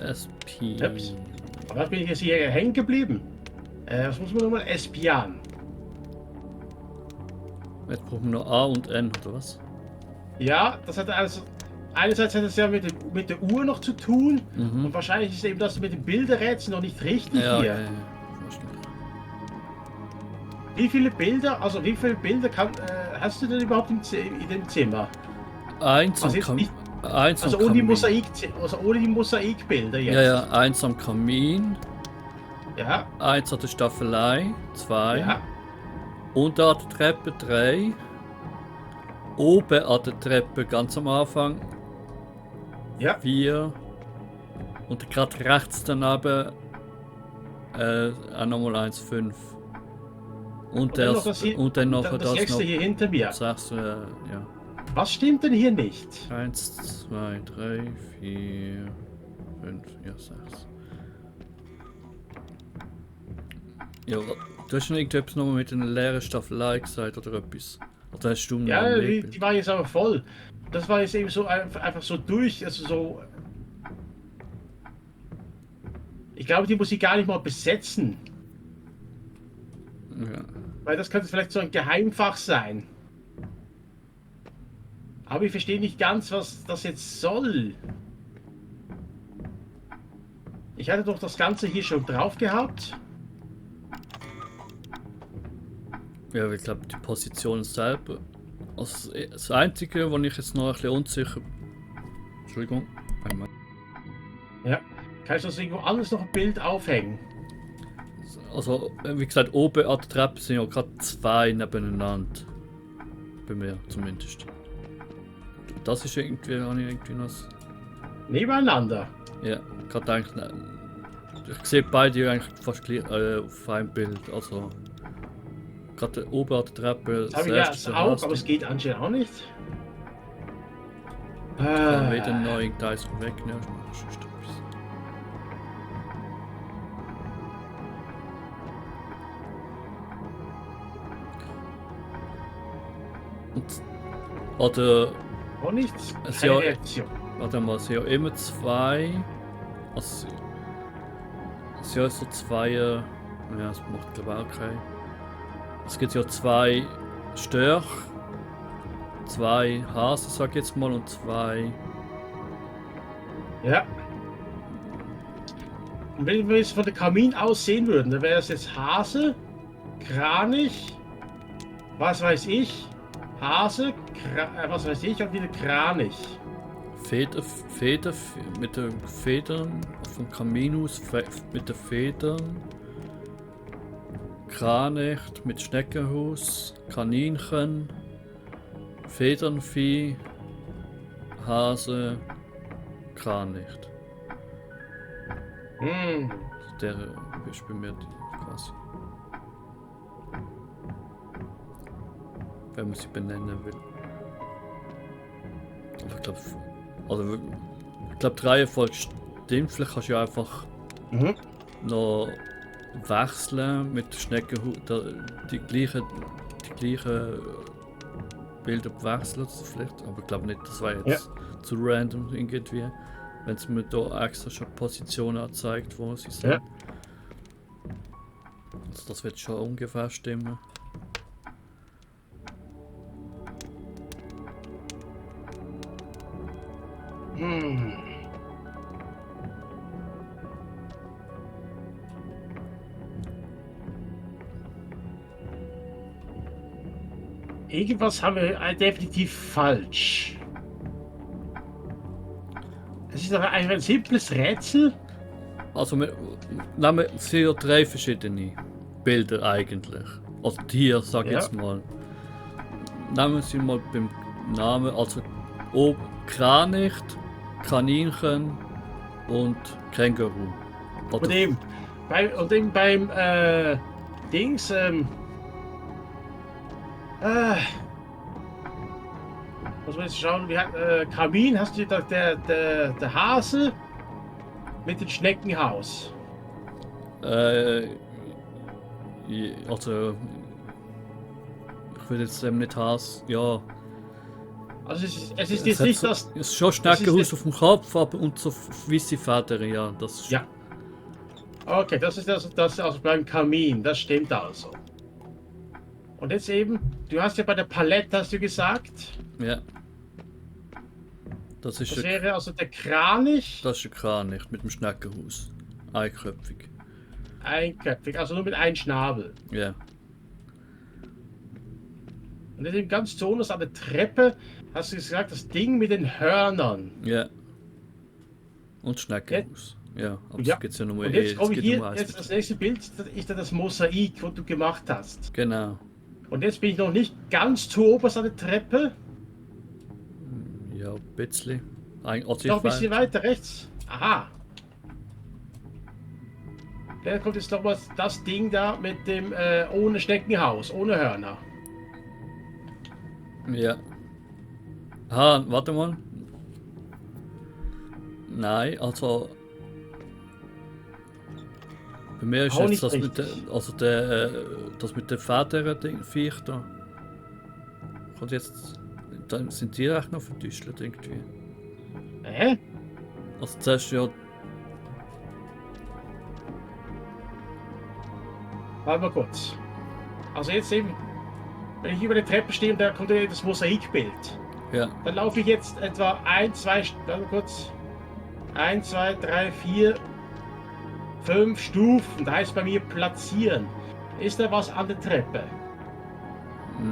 SP. Ups. Aber bin ich jetzt hier hängen geblieben? Was muss man nochmal? Espian. Jetzt brauchen wir noch A und N, oder was? Ja, das hat also. Einerseits hat es ja mit der Uhr noch zu tun. Mhm. Und wahrscheinlich ist eben das mit dem Bilderrätsel noch nicht richtig Ja, hier. ja, ja. Wahrscheinlich. Wie viele Bilder hast du denn überhaupt in dem Zimmer? Eins Also am jetzt nicht, eins am also ohne die Kamin. ohne die Mosaikbilder jetzt. Ja, ja, eins am Kamin. Ja, Eins an der Staffelei. 2. ja. Unten an der Treppe 3. Oben an der Treppe ganz am Anfang Ja. 4. Und gerade rechts daneben auch nochmal 1, 5. Und dann noch das hier- dann noch das nächste noch hier hinter mir. 6, ja. Was stimmt denn hier nicht? 1, 2, 3, 4, 5, ja, 6. Ja, du hast schon irgendetwas nochmal mit einer leeren Staffelei gesagt oder etwas? Oder hast du noch Ja, ein die Wegbild? war jetzt aber voll. Das war jetzt eben so einfach so durch, also so. Ich glaube, die muss ich gar nicht mal besetzen, Ja. weil das könnte vielleicht so ein Geheimfach sein. Aber ich verstehe nicht ganz, was das jetzt soll. Ich hatte doch das Ganze hier schon drauf gehabt. Ja, ich glaube, die Position selber. Also das Einzige, wo ich jetzt noch ein bisschen unsicher. Entschuldigung. Einmal. Ja. Kann ich das irgendwo anders noch ein Bild aufhängen? Also, wie gesagt, oben an der Treppe sind ja gerade 2 nebeneinander. Bei mir zumindest. Das ist irgendwie, habe ich irgendwie noch. Nebeneinander. Ja, gerade eigentlich. Ich sehe beide eigentlich fast gleich auf einem Bild. Also, gerade oben an der Treppe. Das habe ich ja jetzt auch, aber es geht anscheinend auch nicht. Ich kann wieder neuen Teils wegnehmen. Und, oder Auch nichts. Es Keine ja- Reaktion. warte mal, es sind ja immer 2. Also, es sind ja so 2. Ja, das macht glaube ich auch keinen. Es gibt ja 2 Störche, 2 Hasen, sag ich jetzt mal, und 2. Ja. Und wenn wir jetzt von der Kamin aus sehen würden, dann wäre es jetzt Hase, Kranich, was weiß ich, Hase, was weiß ich und wieder Kranich. Feder mit den Federn vom Kamin aus, mit den Federn. Kranich mit Schneckenhaus, Kaninchen, Federnvieh, Hase, Kranich. Hm. Der ist bei mir quasi. Wenn man sie benennen will. Aber ich glaube, die Reihenfolge stimmt. Vielleicht kannst du ja einfach Mhm. noch wechseln mit Schneckenhaus. Die gleichen Bilder wechseln vielleicht. Aber ich glaube nicht, das war jetzt zu random irgendwie. Wenn es mir da extra schon Positionen anzeigt, wo sie sind. Ja. Also das wird schon ungefähr stimmen. Hm. Irgendwas haben wir definitiv falsch. Es ist doch einfach ein simples Rätsel. Also wir nehmen sehr 3 verschiedene Bilder eigentlich. Also Tier, sag ich Ja. jetzt mal. Nehmen Sie mal beim Namen, also oben Kranich, Kaninchen und Känguru. Oder Und eben beim Dings, muss man jetzt schauen, Kamin hast du da der Hase mit dem Schneckenhaus. Also ich will jetzt nicht Hass, ja. Also es ist Es jetzt hat nicht so, das... es ist schon Schneckenhaus auf dem Kopf, aber und so weiße Federn, ja. Das ist, Ja. Okay, das ist das also beim Kamin, das stimmt also. Und jetzt eben, du hast ja bei der Palette, hast du gesagt, ja. Das ist das ein, wäre also der Kranich, das ist ein Kranich mit dem Schneckenhaus. Einköpfig. einköpfig, also nur mit einem Schnabel. Ja. Und jetzt eben ganz zu uns an der Treppe, hast du gesagt, das Ding mit den Hörnern. Ja. Und Schneckenhaus. Ja, aber Ja. es gibt ja nur Und jetzt komme ich geht hier, nur eins jetzt mit- das nächste Bild ist ja das Mosaik, was du gemacht hast. Genau. Und jetzt bin ich noch nicht ganz zu oberst an der Treppe, Ja, ein bisschen. Also noch ein ich bisschen weiter rechts. Aha. Dann kommt jetzt noch mal das Ding da mit dem ohne Schneckenhaus, ohne Hörner. Ja. Ah, warte mal. Nein, also. Bei mir ist Auch jetzt nicht das mit der, richtig. also der, das mit den Federn Viech da. Kommt jetzt. Dann sind die echt noch verdüstelt irgendwie. Hä? Also zuerst ja. Warte mal kurz. Also jetzt eben, wenn ich über der Treppe stehe und da kommt ja das Mosaikbild. Ja. Dann laufe ich jetzt etwa 1, 2, warte mal kurz. 1, 2, 3, 4, 5 Stufen. Da heißt bei mir platzieren. Ist da was an der Treppe?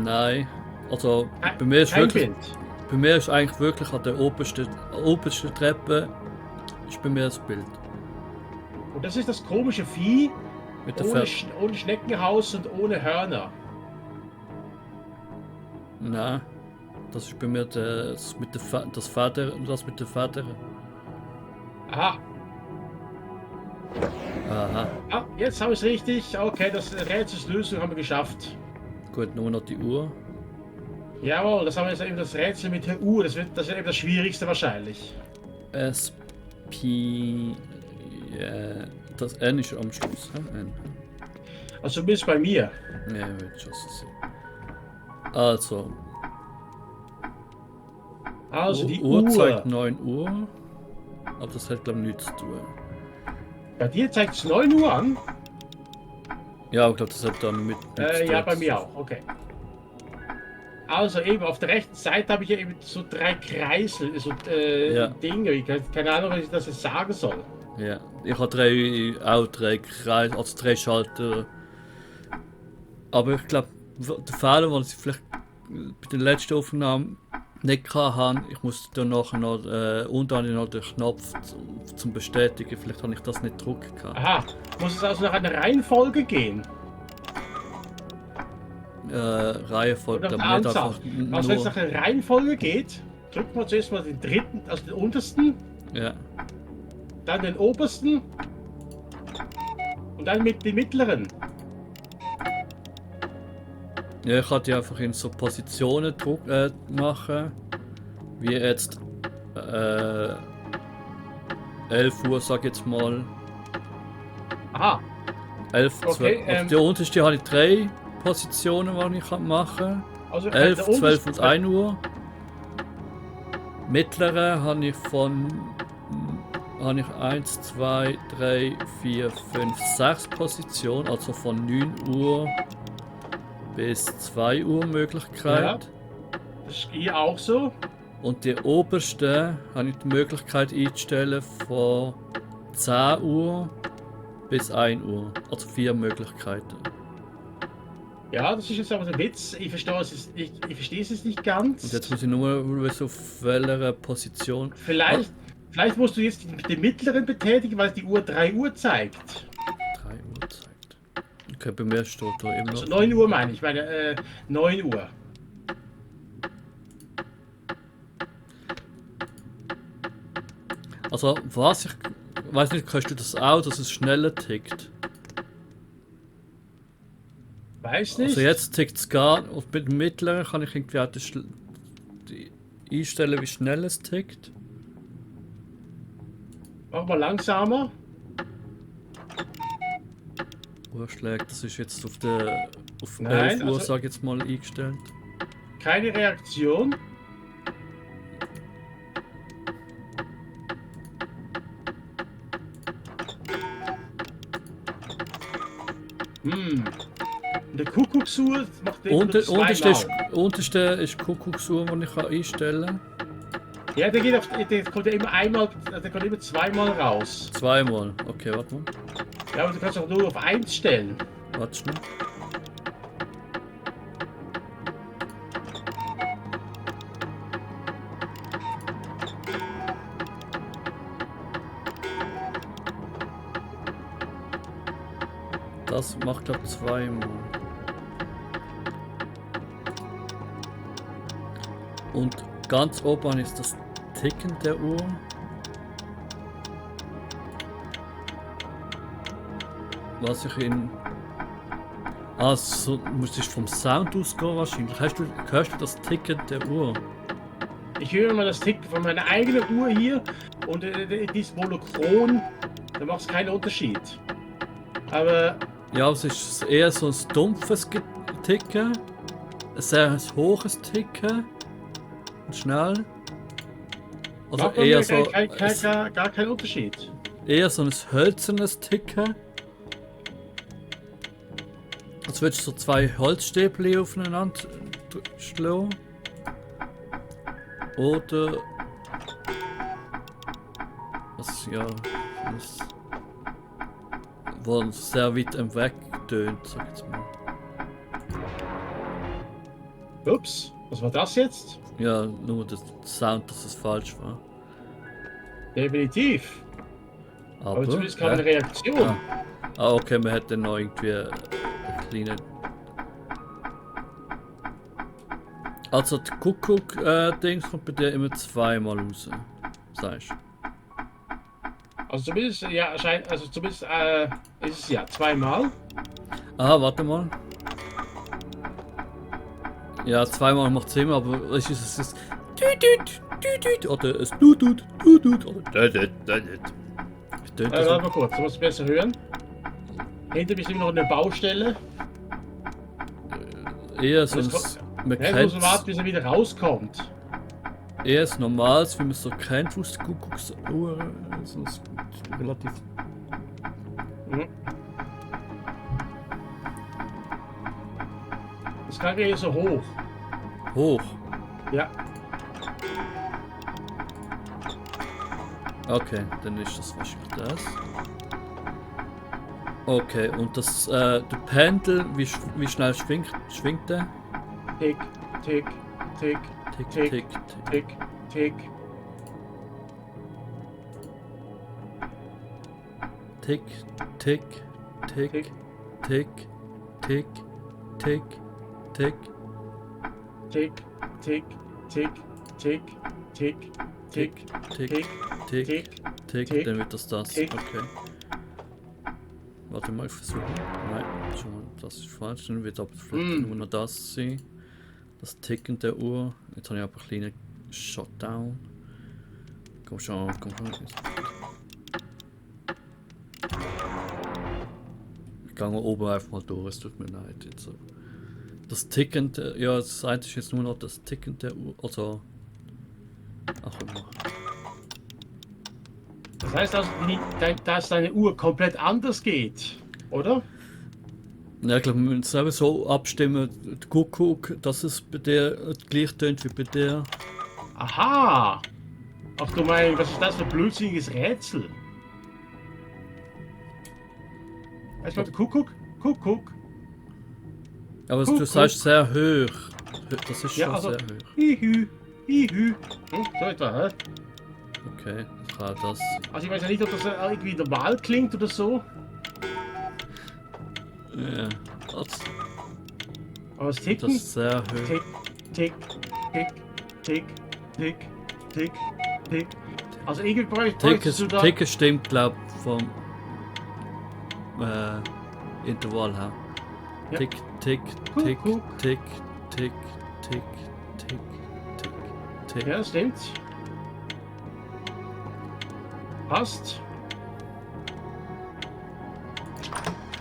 Nein. Also Kein- bei mir ist Kein wirklich. Bild. Bei mir ist eigentlich wirklich an der obersten Treppe ist bei mir das Bild. Und das ist das komische Vieh, Mit der ohne, Fe ohne Schneckenhaus und ohne Hörner. Nein. Das ist bei mir das mit der das mit den Federn. Aha. Aha. Ah, jetzt habe ich es richtig. Okay, das Rätselslösung haben wir geschafft. Gut, nur noch die Uhr. Jawohl, das haben wir jetzt eben das Rätsel mit der Uhr. Das ist eben das Schwierigste wahrscheinlich. SP. Das N ist am Schluss. Hä? N. Also zumindest bei mir. Ja, wird schon so sein. Also, Also die Uhr Uhr. zeigt 9 Uhr. Aber das hat glaube ich nichts zu tun. Bei dir zeigt es 9 Uhr an. Ja, ich glaube, das hat dann mit. Ja, bei mir auch. Okay. Also eben auf der rechten Seite habe ich ja eben so 3 Kreisel, so Ja. Dinge. Ich keine Ahnung, was ich das jetzt sagen soll. Ja, ich habe auch drei Kreise, also 3 Schalter. Aber ich glaube, der Fehler, den ich vielleicht bei der letzten Aufnahme nicht hatte, ich muss dann nachher noch unten habe ich noch den Knopf zum Bestätigen. Vielleicht habe ich das nicht gedrückt. Aha. Muss es also nach einer Reihenfolge gehen? Reihenfolge, Oder glaube nach ich der nicht Anzahl? einfach Also wenn es nur. nach einer Reihenfolge geht, drückt man zuerst mal den dritten, also den untersten, Ja, dann den obersten und dann mit den mittleren. ja, ich kann die einfach in so Positionen machen, wie jetzt 11 Uhr, sag ich jetzt mal. Aha. 11, Okay, 12. Also die unterste habe ich 3 Positionen, die ich machen kann. Also 11, der 12 unterste- und 1 Uhr. Mittlere habe ich habe ich 1, 2, 3, 4, 5, 6 Positionen, also von 9 Uhr bis 2 Uhr Möglichkeit. Das ist hier auch so. Und die oberste habe ich die Möglichkeit einzustellen von 10 Uhr bis 1 Uhr. Also 4 Möglichkeiten. Ja, das ist jetzt aber der Witz. Ich verstehe es nicht ganz. Und jetzt muss ich nur wissen, auf welcher Position. Vielleicht musst du jetzt den mittleren betätigen, weil die Uhr 3 Uhr zeigt. 3 Uhr zeigt. Okay, bei mir steht da immer Also noch. 9 Uhr meine ich, 9 Uhr. Also, was ich weiß nicht, kannst du das auch, dass es schneller tickt? Weiß nicht. Also, jetzt tickt es gar. Und mit dem mittleren kann ich irgendwie auch die einstellen, wie schnell es tickt. Mach mal langsamer. Uhrschläge, das ist jetzt auf Nein, 11 Uhr, also- sag ich jetzt mal, eingestellt. Keine Reaktion. Hm. Und der Kuckucksuhr macht den nur Unterste zweimal. ist Kuckucksuhr, die ich einstellen kann. Ja, der kommt ja immer einmal, der kommt immer zweimal raus. Zweimal. Okay, warte mal. Ja, aber du kannst auch nur auf 1 stellen. Warte schnell. Das macht glaube ich zweimal. Und ganz oben ist das Ticken der Uhr. Was ich in... Ah, so muss ich vom Sound ausgehen wahrscheinlich. Hörst du das Ticken der Uhr? Ich höre mal das Ticken von meiner eigenen Uhr hier und die ist monochron, da macht es keinen Unterschied. Aber Ja, es ist eher so ein dumpfes Ticken. Ein sehr hohes Ticken. Und schnell. Also macht bei eher mir so... gar keinen Unterschied. Eher so ein hölzernes Ticken. Als würdest du so zwei Holzstäbchen aufeinander schlagen. Oder... Was, ja... Was, wo sehr weit weg tönt, sag ich jetzt mal. Ups, was war das jetzt? Ja, nur der Sound, dass es falsch war. Definitiv. Aber zumindest kam eine hä? Reaktion. Okay, man hätte noch irgendwie eine kleine... Also die Kuckuck-Dings kommt bei dir immer zweimal raus, sagst du? Also zumindest, ja, zumindest ist es ja zweimal. Ah, warte mal. Ja, zweimal macht es Sinn, aber es ist oder es oder Warte mal kurz, du musst besser hören. Hinter mir ist immer noch eine Baustelle. eher so man Ja, muss man warten, bis er wieder rauskommt. eher ist normales, wie man so kennt, aus der Kuckucksuhr. Also es ist relativ. Mhm. Das klang eher so hoch. Hoch. Ja. Okay, dann ist das wahrscheinlich das. Okay, und das der Pendel, wie schnell schwingt der? Tick, tick, tick, Tick, tick, tick, tick. tick, tick. Tick, tick, tick, tick, tick, tick, tick. Tick, tick, tick, tick, tick, tick, Tick, tick, tick, tick, dann wird das. tick. Okay. Warte mal, ich versuche. Nein, schon mal, das ist falsch. Dann wird aber vielleicht nur noch das sein. Das Ticken der Uhr. Jetzt habe ich aber einen kleinen Shutdown. Komm schon, komm schon. Ich gehe mal oben einfach mal durch, es tut mir leid. Jetzt so. Das Ticken, ja, das eine ist jetzt nur noch das Ticken der Uhr. Also. Ach immer. Das heißt also, dass deine Uhr komplett anders geht, oder? Ja, ich glaube, wir müssen es selber so abstimmen, der Kuckuck, dass es bei dir gleich tönt wie bei dir. Aha! Ach du mein, was ist das für ein blödsinniges Rätsel? Erstmal der Kuckuck, Kuckuck. Aber du Kuckuck. sagst sehr hoch. Das ist schon Ja, also, sehr hoch. Hihü, hihü. So etwa, hä? Okay, ich kann das. Also ich weiß ja nicht, ob das irgendwie normal klingt oder so. Ja, das Aber das Ticken. ist sehr hoch. Tick, tick, tick, tick, tick, tick, tick. Also irgendwie bräuchtest du da... Ticken stimmt, glaube ich, vom Intervall her. Ja. Tick, tick, tick, Kuckuck. tick, tick, tick, tick, tick, tick. Ja, stimmt. Passt.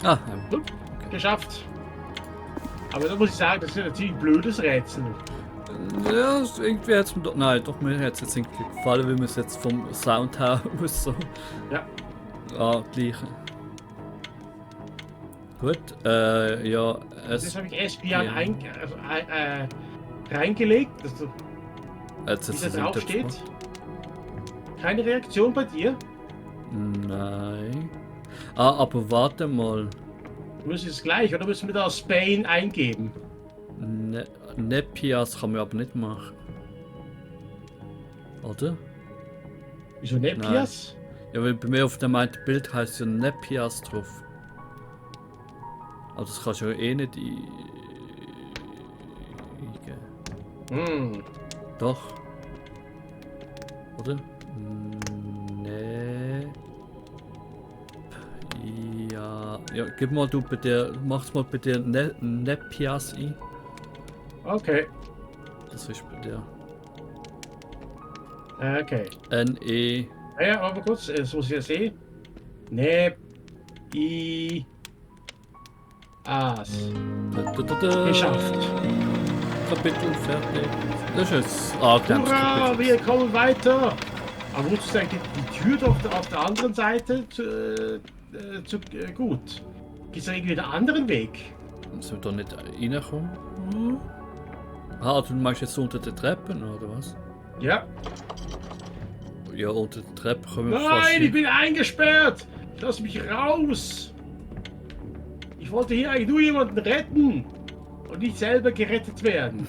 Ah, Geschafft. Aber da muss ich sagen, das ist natürlich ein blödes Rätsel. ja, irgendwie hat es mir doch. Nein, doch, mir hat es jetzt irgendwie gefallen, weil man es jetzt vom Sound her muss so Ja. gleichen. Gut, ja, Das habe ich Espion reingelegt, dass jetzt wie ist da es drauf steht. gemacht. Keine Reaktion bei dir? Nein. Ah, aber warte mal. Du müsst es gleich, oder müssen wir da Spain eingeben? Nepias kann man aber nicht machen. Oder? Wieso Nepias? Ja, weil bei mir auf dem einen Bild heißt ja Nepias drauf. Aber das kannst du ja eh nicht eingeben. Hm. Doch. Oder? Nee. Ja. Ja, gib mal du bei dir. Mach's mal bei dir Nepias ein. Okay. Das ist bei dir. Okay. N-E. Ja, aber kurz, das muss ich ja sehen. Nepias. Geschafft. Kapitel fertig. Das ist jetzt angenehmes Hurra, Kapitel. wir kommen weiter. Aber wusstest du eigentlich, die Tür doch auf der anderen Seite gut. Gibt es da irgendwie einen anderen Weg? Sollen wir da nicht reinkommen? Ah, du meinst jetzt unter den Treppen, oder was? Ja. Ja, unter den Treppen können wir fast Nein, ich nicht. bin eingesperrt. Lass mich raus. Ich wollte hier eigentlich nur jemanden retten und nicht selber gerettet werden.